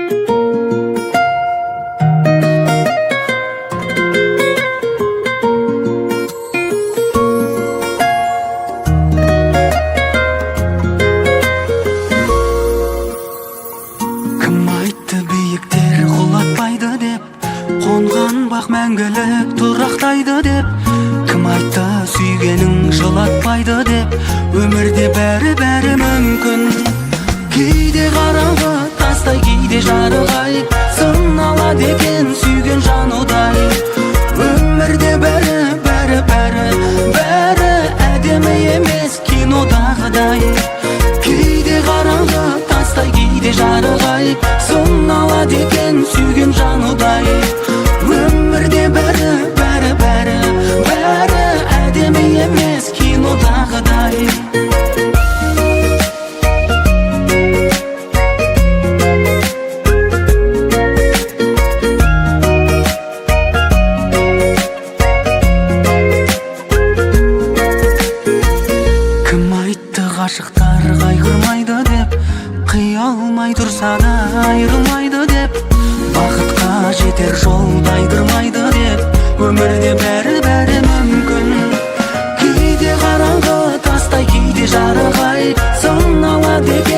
Кім айтты биіктер құлатпайды деп, қонған бақ мәңгілік тұрақтайды деп? Кім айтты сүйгенің жылатпайды деп? Өмірде бәрі бәрі мүмкін. Кейде қараңғы тастай, кейде жарық ай, сыналады екен сүйген жанудай. Өмірде бәрі бәрі бәрі бәрі әдемі емес кинодағыдай. Кейде қараңғы тастай, кейде жарық ай, сыналады екен сүйген жанудай. Өмірде бәрі бәрі бәрі бәрі әдемі емес кинодағыдай. Кім айтты ғашықтар қайғырмайды деп, қия алмай тұрса да айырылмайды деп, бақытқа жетер жол тайдырмайды деп? Өмірде бәрі бәрі мүмкін. Кейде қараңғы тастай, кейде жарық ай, сыналады екен.